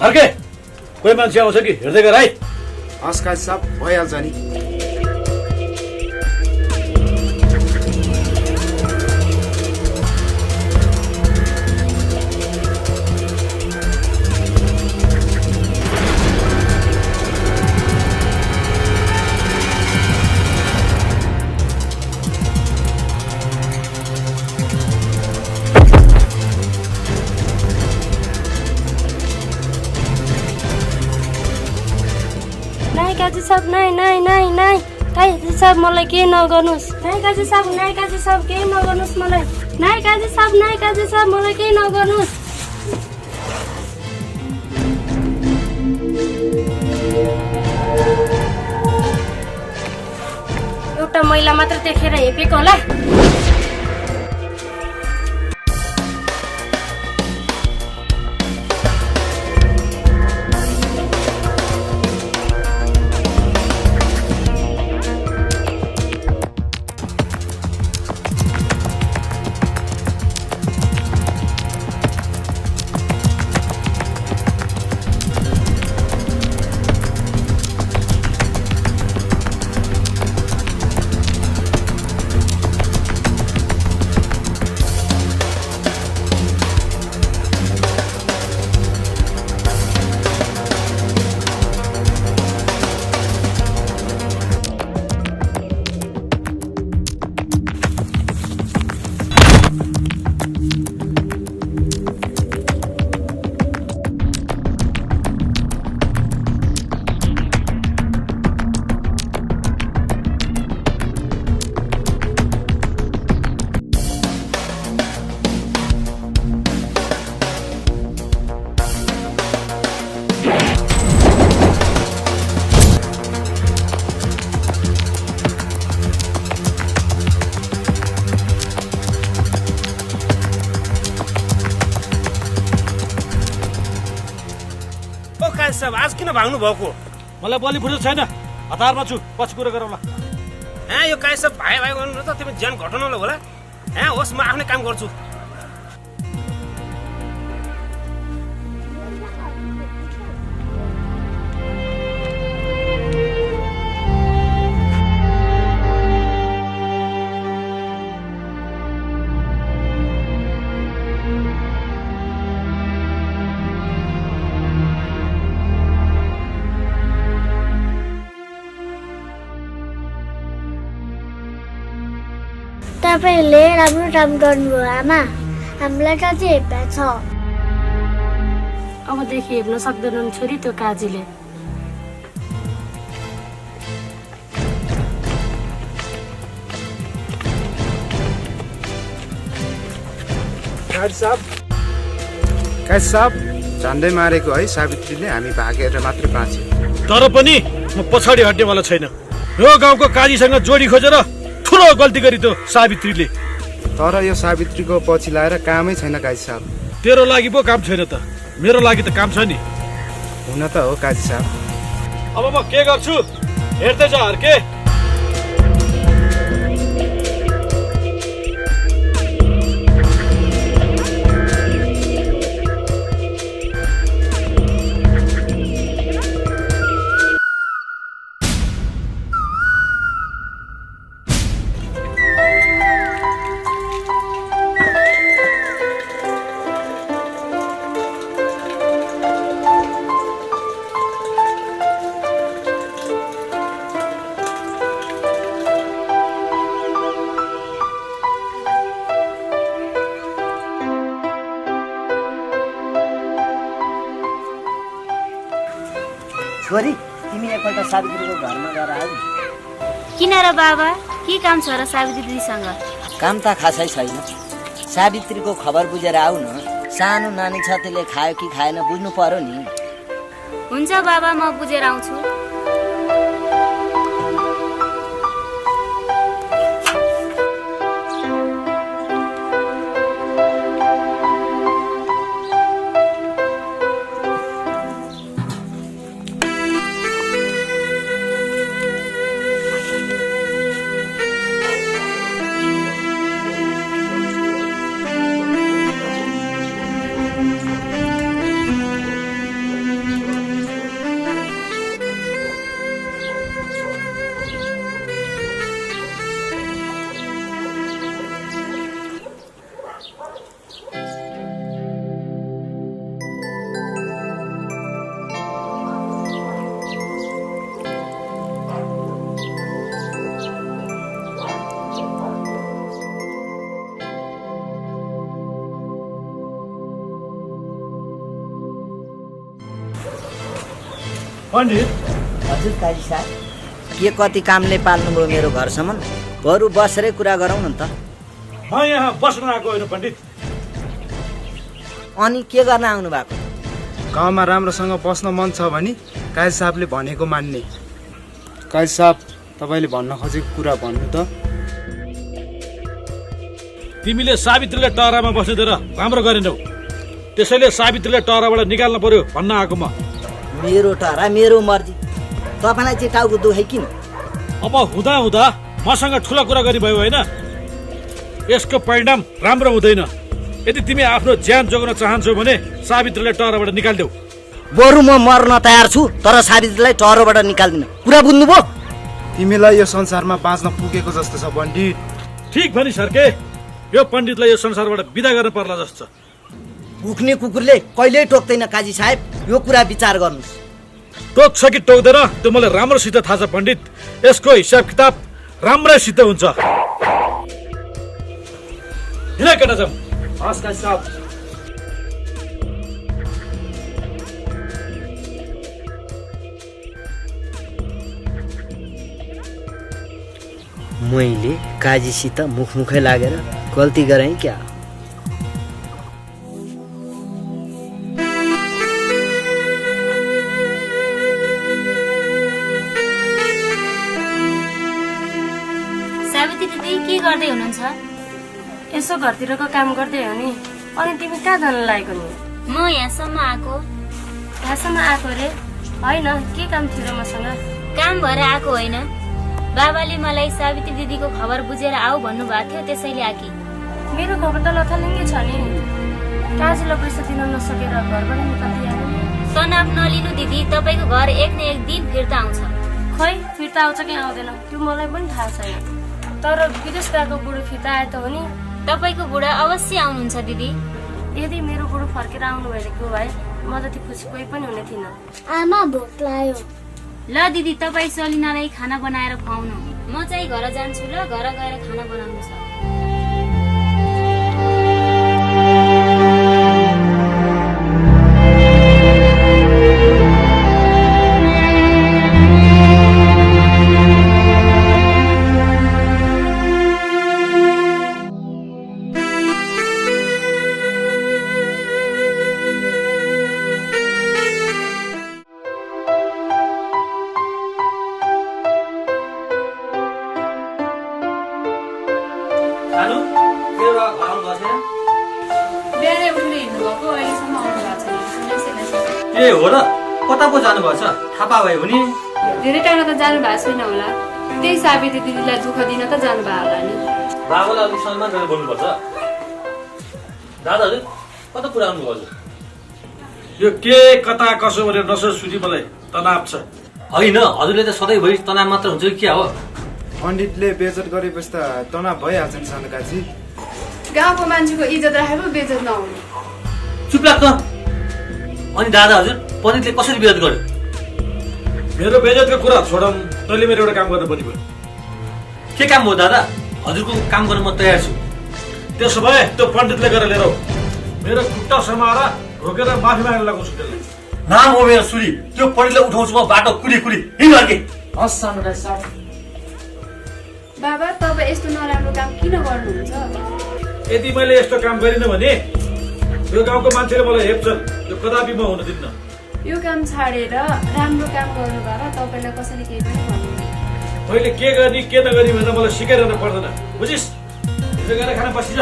अर्के कोही मान्छे आउँछ कि हेर्दै गर है। हस् काजी साहब, भइहाल्छ नि। काजी साहब नाइ काजी साहब मलाई केही नगर्नुस्। नाइ काजी साहब केही नगर्नुस् मलाई। नाइ काजी साहब मलाई केही नगर्नुस्। एउटा महिला मात्र देखेर हेपेको होला। साहब आज किन भाग्नु भएको? मलाई बलि फुर्सद छैन, हतारमा छु, पछि कुरा गरौँला। यो काजी साहब भाइ गर्नु न त, तिमी ज्यान घटाउनलाई होला। होस् म आफ्नै काम गर्छु। तपाईले राम्रो काम गर्नुभयो आमा, हामीलाई काजी हेपेको छ। अबदेखि हेप्न सक्दैनन् छोरी त्यो काजीले। काजी साहब झन्डै मारेको है सावित्रीले, हामी भागेर मात्र बाँच्यो। तर पनि म पछाडि हट्नेवाला छैन। यो गाउँको काजीसँग जोडी खोजेर ठुलो गल्ती गरी त्यो सावित्रीले। तर यो सावित्रीको पछि लाएर कामै छैन काजी साहब। तेरो लागि पो काम छैन त, मेरो लागि त काम छ नि। हुन त हो काजी साहब। अब म के गर्छु हेर्दै जा हर्के। छोरी तिमी एकपल्ट सावित्रीको घरमा गएर आऊ। किन र बाबा, के काम छ र सावित्रीसँग? काम त खासै छैन, सावित्रीको खबर बुझेर आऊ न। सानो नानी छ, त्यसले खायो कि खाएन बुझ्नु पर्यो नि। हुन्छ बाबा, म बुझेर आउँछु। पण्डित हजुर काजी साहब के कति कामले पाल्नुभयो मेरो घरसम्म बरु बसेरै कुरा गरौँ न त म यहाँ बस्न आएको होइन पण्डित। अनि के गर्न आउनु भएको गाउँमा राम्रोसँग बस्न मन छ भने काजी साहबले भनेको मान्ने। काजी साहब तपाईँले भन्न खोजेको कुरा भन्नु त। तिमीले सावित्रीलाई टहरामा बस्नु दिएर राम्रो गरेनौ, त्यसैले सावित्रीलाई टहराबाट निकाल्न पर्यो भन्न आएको म। मेरो टहरा मेरो मर्जी, तपाईँलाई चाहिँ टाउको दुखाइ किन? अब हुँदा हुँदा मसँग ठुलो कुरा गरिभयो होइन, यसको परिणाम राम्रो हुँदैन। यदि तिमी आफ्नो ज्यान जोगाउन चाहन्छौ भने सावित्रीलाई टहराबाट निकालिदेऊ। बरु म मर्न तयार छु, तर सावित्रीलाई टहराबाट निकाल्दिन। कुरा बुझ्नुभयो? तिमीलाई यो संसारमा बाँच्न पुगेको जस्तो छ पण्डित। ठिक भनी सर्के, यो पण्डितलाई यो संसारबाट बिदा गर्न पर्ला जस्तो छ। उख्ने कुकुरले कहिल्यै टोक्दैन काजी साहेब, यो कुरा विचार गर्नुहोस्। टोक्छ कि टोक्दैन त्यो मलाई राम्रोसित थाहा छ पण्डित। यसको हिसाब किताब राम्रैसित हुन्छ। हिँड केटा जाऊँ। हस् काजी साहब। मैले काजीसित मुखमुखै लागेर गल्ती गरेँ क्या? सावित्री दिदी के गर्दै हुनुहुन्छ? यसो घरतिरको काम गर्दै हो नि। अनि तिमी कहाँ जान लागेको नि? म यहाँसम्म आएको। यहाँसम्म आएको रे? होइन, के काम थियो र मसँग? काम भएर आएको होइन, बाबाले मलाई सावित्री दिदीको खबर बुझेर आऊ भन्नुभएको थियो, त्यसैले आकी। मेरो खबर त लथालिङ्गै छ नि। काजीलाई पैसा दिन नसकेर घरबाट निकालिदिहाल्यो नि। तनाव नलिनु दिदी, तपाईँको घर एक न एक दिन फिर्ता आउँछ। खै फिर्ता आउँछ कि आउँदैन त्यो मलाई पनि थाहा छैन, तर विदेश गएको बुढो फिर्ता आए त हो नि। तपाईँको बुढा अवश्य आउनुहुन्छ दिदी। यदि मेरो बुढो फर्केर आउनु भएको भए म जति खुसी कोही पनि हुने थिइनँ। आमा भोक लाग्यो। ल दिदी, तपाईँ सलिनालाई खाना बनाएर खुवाउनु। म चाहिँ घर जान्छु ल, घर गएर खाना बनाउनु छ। ए हो र, कता पो जानुभएछ? थाहा पाए हुने? धेरै टाढा त जानु भएको छैन होला, त्यही सावित्री दिदीलाई दुःख दिन त जानु भयो होला नि। बाबालाई अलिक सम्मान गरेर बोल्नुपर्छ। दादाहरू कता पुऱ्याउनु भयो हजुर? यो के कता कसो भनेर नसोच्नु, मलाई तनाव छ। होइन, हजुरले त सधैँभरि तनाव मात्र हुन्छ कि क्या हो? पण्डितले बेइज्जत गरेपछि त तनाव भइहाल्छ नि सानो काजी। गाउँको मान्छेको इज्जत राखेको बेइज्जत नहुने। चुप लाग्छ। अनि दादा हजुर, पण्डितले कसरी बेइज्जत गर्यो? मेरो बेइज्जतको कुरा छोडौँ, तैँले मेरो एउटा काम गर्नु पर्ने भयो। के काम हो दादा? हजुरको काम गर्न म तयार छु। त्यसो भए त्यो पण्डितले गरेर लिएर मेरो खुट्टा समाएर ढोकेर माफी माग्न लगाउँछु त्यसलाई। नाम हो मेरो सुरी, त्यो पण्डितलाई उठाउँछु म बाटो कुरी कुरी हिँड्के। हस् सानो काजी साहब। बाबा तपाईँ यस्तो नराम्रो काम किन गर्नुहुन्छ? यदि मैले यस्तो काम गरिनँ भने यो गाउँको मान्छेले मलाई हेप्छन्, यो कदापि म हुन दिन्न। यो काम छाडेर राम्रो काम गर्नु भएर तपाईँलाई कसैले केही पनि भन्नुहुन्न। मैले के गर्ने के नगर्ने भनेर मलाई सिकाइरहन पर्दैन, बुझिस्? हिजो गएर खाना बसिज।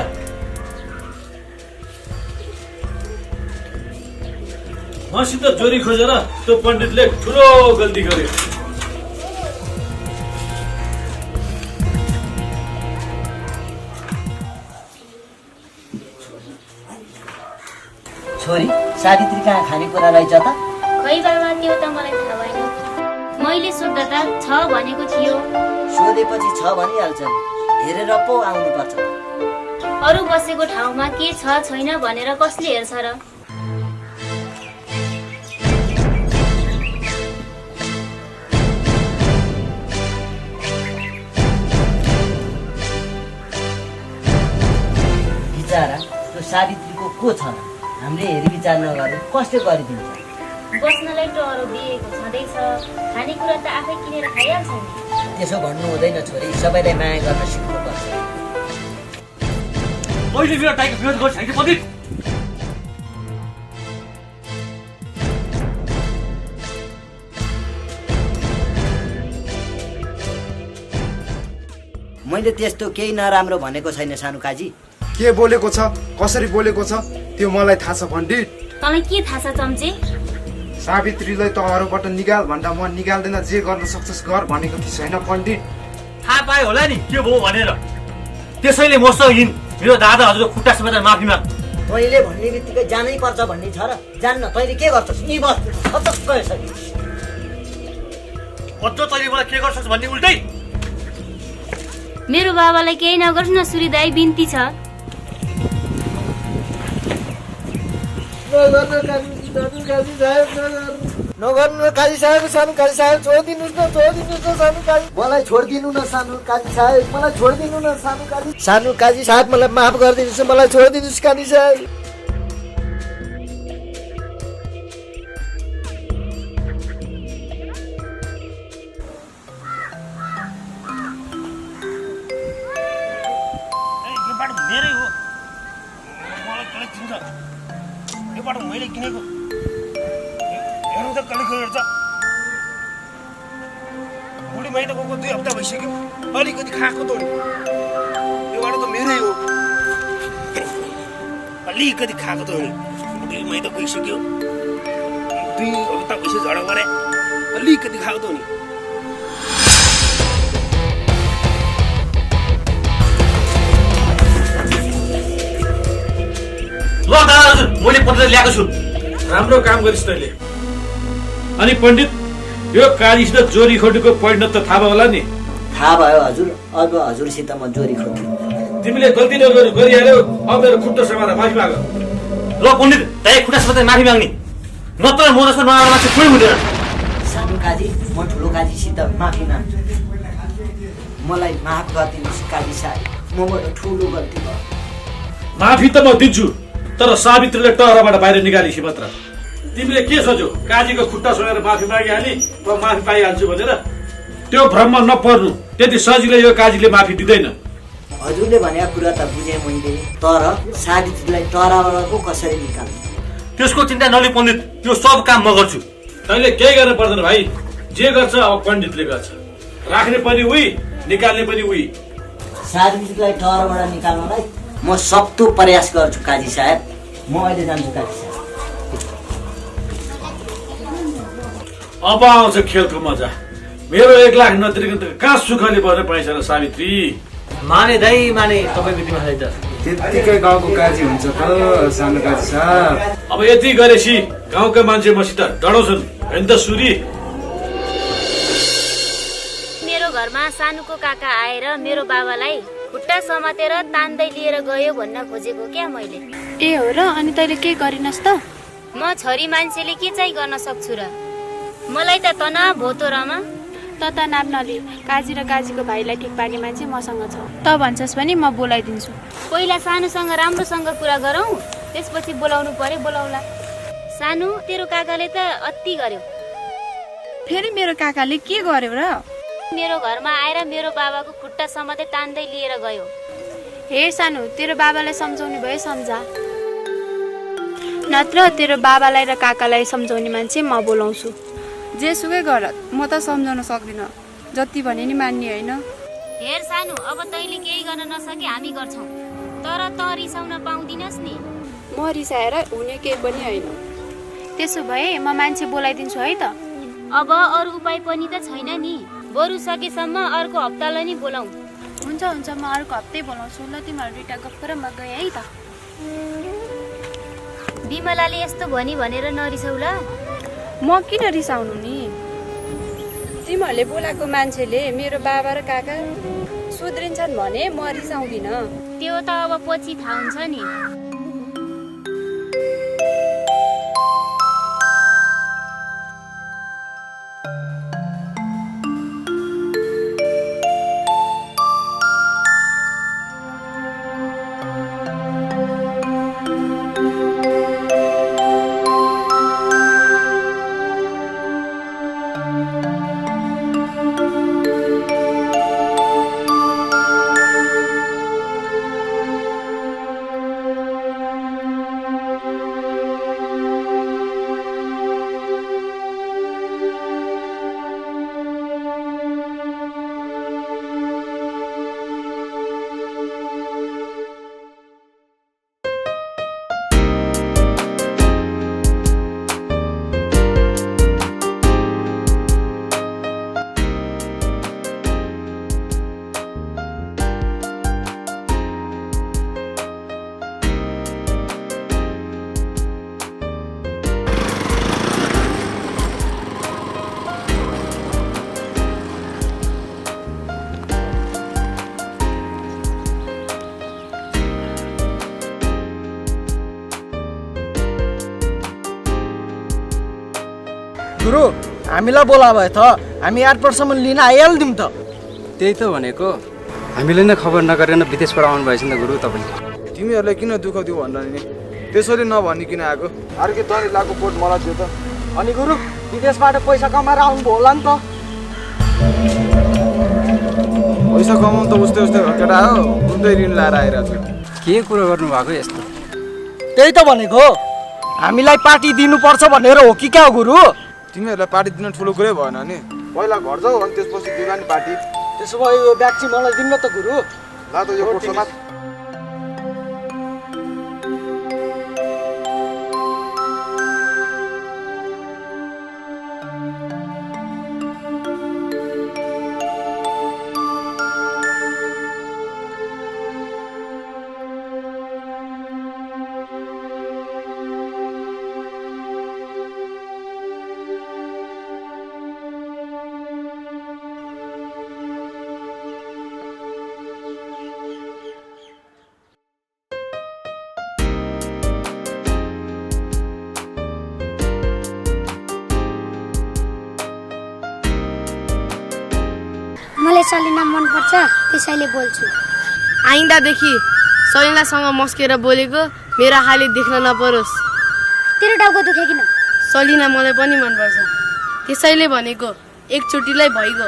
मसित जोरी खोजेर त्यो पण्डितले ठुलो गल्ती गर्यो। छोरी सावित्री कहाँ खानेकुरा रहेछ त? खै बाबा, त्यो त मलाई थाहा भएन। मैले सोध्दा त छ भनेको थियो। सोधेपछि छ भनिहाल्छ नि, हेरेर पो आउनुपर्छ। अरू बसेको ठाउँमा के छ छैन भनेर कसले हेर्छ र? बिचारा त्यो सावित्रीको को छ र? हामीले हेरी विचार नगरे कसले गरिदिन्छ? बस्नलाई टहरो दिएको छँदैछ, खानेकुरा त आफै किनेर खाइहाल्छ नि। त्यसो भन्नु हुँदैन छोरी, सबैलाई माया गर्न सिक्नुपर्छ। मैले मेरो टाइगर विरोध गर्छ कि पण्डित? मैले त्यस्तो केही नराम्रो भनेको छैन सानो काजी। के बोलेको छ, कसरी बोलेको छ त्यो मलाई थाहा छ पण्डित। तँलाई के थाहा छ चम्चे? सावित्रीलाई तहरोबाट निकाल भन्दा म निकाल्दैन, जे गर्न सक्छस् गर भनेको थिएँ छैन पण्डित? थाहा पायो होला नि के भयो भनेर। त्यसैले मसँग हिँड, मेरो दादा हजुरको खुट्टा समेत माफी माग। तैँले भन्ने बित्तिकै जानै पर्छ भन्ने छ र? जान्न, तैँले के गर्छस्? यी बस खतक्क यसरी। अझ तैँले मलाई के गर्छस् भन्ने उल्टै। मेरो बाबालाई केही नगर्छ न सुरी दाई, बिन्ती छ। नगर्नु काजी साहेब, सानो काजी साहेब छोडिदिनुहोस् न, छोडिदिनुहोस् न सानो काजी। मलाई छोडिदिनु न सानो काजी साहेब, मलाई छोडिदिनु न सानो काजी। सानो काजी साहेब मलाई माफ गरिदिनुहोस्, मलाई छोडिदिनुहोस् काजी साहेब। यो बाटो मेरै हो, मलाई कसले चिन्छ? यो बाटो मैले किनेको। हेर्नु त कसले हेर्छ? बुढी माइत गएको 2 हप्ता भइसक्यो, अलिकति खाएको त हो। यो बाटो त मेरै हो, अलिकति खाएको त हो। बुढी माइत गइसक्यो, 2 हप्ता भइसक्यो झडा गरे, अलिकति खाएको त हो नि। ल दादा हजुर, मैले पत्र ल्याएको छु। राम्रो काम गरिस् तैँले। अनि पण्डित, यो कालीसित जोरी खोटेको परिणत त थाहा भयो होला नि? थाहा भयो हजुर, अब हजुरसित म जोरी खोज्छु। तिमीले गल्ती गरिहाल्यौ, अब मेरो खुट्टा समाएर माफी माग। ल पण्डित, दाइ खुट्टा समेत माफी माग्ने, नत्र म जस्तो नराम्रो मान्छे कोही हुँदैन। सानो काजी, म ठुलो काजीसित माफी माग्छु। मलाई माफ गरिदिनुहोस् काजी साहेब, मबाट ठुलो गल्ती भयो। माफी त म दिन्छु, तर सावित्रीले टहराबाट बाहिर निकालेपछि मात्र। तिमीले के सोच्यौ, काजीको खुट्टा सोहेर माफी मागिहाली म माफी पाइहाल्छु भनेर? त्यो भ्रममा नपर्नु, त्यति सजिलै यो काजीले माफी दिँदैन। हजुरले भनेको कुरा त बुझेँ मैले, तर सावित्रीलाई टहराबाट पो कसरी निकाल्नु? त्यसको चिन्ता नलिऊ पण्डित, त्यो सब काम म गर्छु। तैँले केही गर्नु पर्दैन भाइ, जे गर्छ अब पण्डितले गर्छ। राख्ने पनि उही, निकाल्ने पनि उही। सावित्रीलाई टहराबाट निकाल्नलाई म सक्दो प्रयास गर्छु काजी साहेब। म अहिले जान्छु काजी साहेब। अब आउँछ खेलको मजा। मेरो 1 लाख नतिरिकन त कहाँ सुखले पर्ने पाइन्छ र सावित्री? माने दाइ माने, तपाईँको दिमागलाई त त्यत्तिकै गाउँको काजी हुन्छ त सानो काजी साहब। अब यति गरेपछि गाउँका मान्छे मसित डराउँछन् होइन त सुरी? मेरो घरमा सानुको काका आएर मेरो बाबालाई खुट्टा समातेर तान्दै लिएर गयो भन्न खोजेको क्या मैले। ए हो र? अनि तैँले के गरिनस् त? म छोरी मान्छेले के चाहिँ गर्न सक्छु र? मलाई त तनाव भोतो रमा। त नाम नलि, काजी र काजीको भाइलाई ठिक पार्ने मान्छे मसँग छ। त भन्छस् भने म बोलाइदिन्छु। पहिला सानुसँग राम्रोसँग कुरा गरौँ, त्यसपछि बोलाउनु पर्यो, बोलाउला। सानु, तेरो काकाले त अति गर्यो। फेरि मेरो काकाले के गर्यो र? मेरो घरमा आएर मेरो बाबाको खुट्टा समाते तान्दै लिएर गयो। हे सानु, तेरो बाबालाई सम्झाउने भए सम्झा, नत्र तेरो बाबालाई र काकालाई सम्झाउने मान्छे म बोलाउँछु। जेसुकै गर, म त सम्झाउन सक्दिनँ, जति भने नि मान्ने होइन। हेर सानु, अब तैँले केही गर्न नसके हामी गर्छौँ, तर त रिसाउन पाउँदिनस् नि। म रिसाएर हुने केही पनि होइन। त्यसो भए म मान्छे बोलाइदिन्छु है त। अब अरू उपाय पनि त छैन नि, बरु सकेसम्म अर्को हप्तालाई नि बोलाऊ। हुन्छ हुन्छ, म अर्को हप्तै बोलाउँछु। ल तिमीहरू दुइटा गफ गर, म गएँ है त। बिमलाले यस्तो भनी भनेर नरिसाउला। म किन रिसाउनु नि? तिमीहरूले बोलाएको मान्छेले मेरो बाबा र काका सुध्रिन्छन् भने म रिसाउँदिनँ। त्यो त अब पछि थाहा हुन्छ नि। गुरु हामीलाई बोला भए त हामी एयरपोर्टसम्म लिन आइहाल्थ्यौँ त। त्यही त भनेको, हामीले नै खबर नगरेर विदेशबाट आउनु भएछ नि त गुरु तपाईँले। तिमीहरूलाई किन दुःख दियो भनेर नि त्यसरी नभनिकन आएको। अर्कै तनी लागु पोट मलाई दियो त। अनि गुरु विदेशबाट पैसा कमाएर आउनुभयो होला नि त। पैसा कमाउनु त उस्तै केटा हो, कुनै ऋण लाएर आइरहेको छु। के कुरो गर्नुभएको यस्तो? त्यही त भनेको, हामीलाई पार्टी दिनुपर्छ भनेर हो कि क्या हो गुरु? तिमीहरूलाई पार्टी दिन ठुलो कुरै भएन नि। पहिला घर जाऊ अनि त्यसपछि दिला नि पार्टी। त्यसो भए यो ब्याग चाहिँ मलाई दिनु त गुरु। ला त यो कोट समात। मलाई सलिना मनपर्छ, त्यसैले बोल्छु। आइन्दादेखि सलिनासँग मस्केर बोलेको मेरो हालत देख्न नपरोस्। तेरो टाउको दुखे किन? सलिना मलाई पनि मनपर्छ, त्यसैले भनेको एकचोटिलाई भइगयो।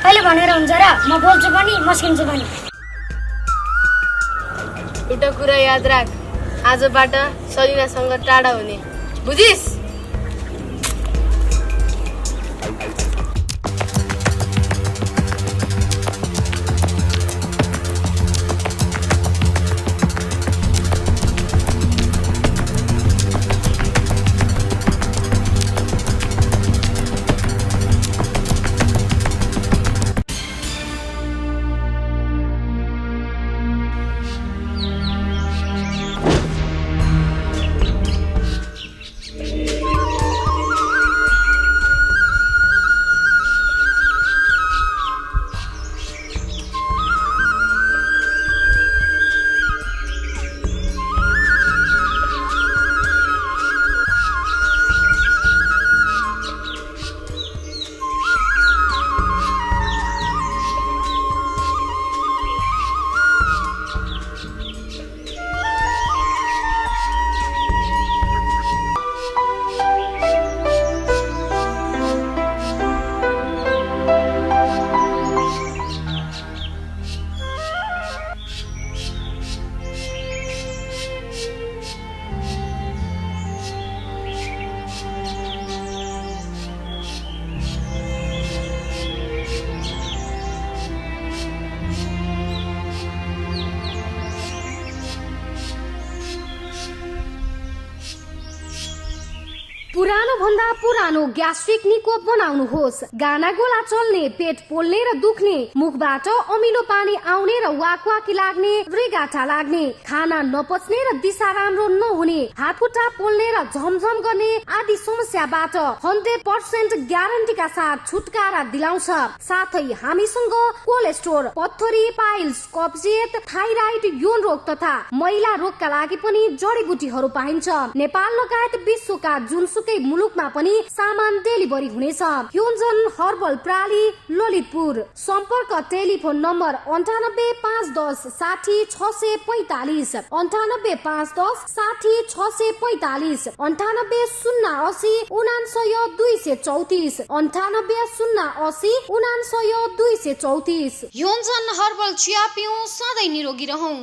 अहिले भनेर हुन्छ र? म बोल्छु पनि मस्किन्छु पनि। एउटा कुरा याद राख, आजबाट सलिनासँग टाढा हुने, बुझिस्? पुरानो भन्दा पुरानो ग्यास्ट्रिक निको बनाउनुहोस्। गाना गोला चल्ने, पेट पोल्ने र दुख्ने, मुखबाट अमिलो पानी आउने र वाकवाकी लाग्ने, रिगाटा लाग्ने, खाना नपच्ने र दिशा राम्रो नहुने, हात खुट्टा पोल्ने र झमझम गर्ने आदि समस्याबाट 100% ग्यारेन्टीका साथ छुटकारा दिलाउँछ। साथै हामीसँग कोलेस्ट्रोल, पत्थरी, पाइल्स, कब्जियत, थाइराइड, यौन रोग तथा महिला रोगका लागि पनि जडीबुटीहरू पाइन्छ। नेपाल लगायत विश्वका जुनसुकै मुलुकमा पनि सामान डेलिभरी हुनेछ। योन्जन हर्बल प्राली, ललितपुर। सम्पर्क टेलिफोन नम्बर 9851060645, 9851060645, 9808099234, 9808099234। योन्जन हर्बल चिया पिउँ, सधैँ निरोगी रहौं।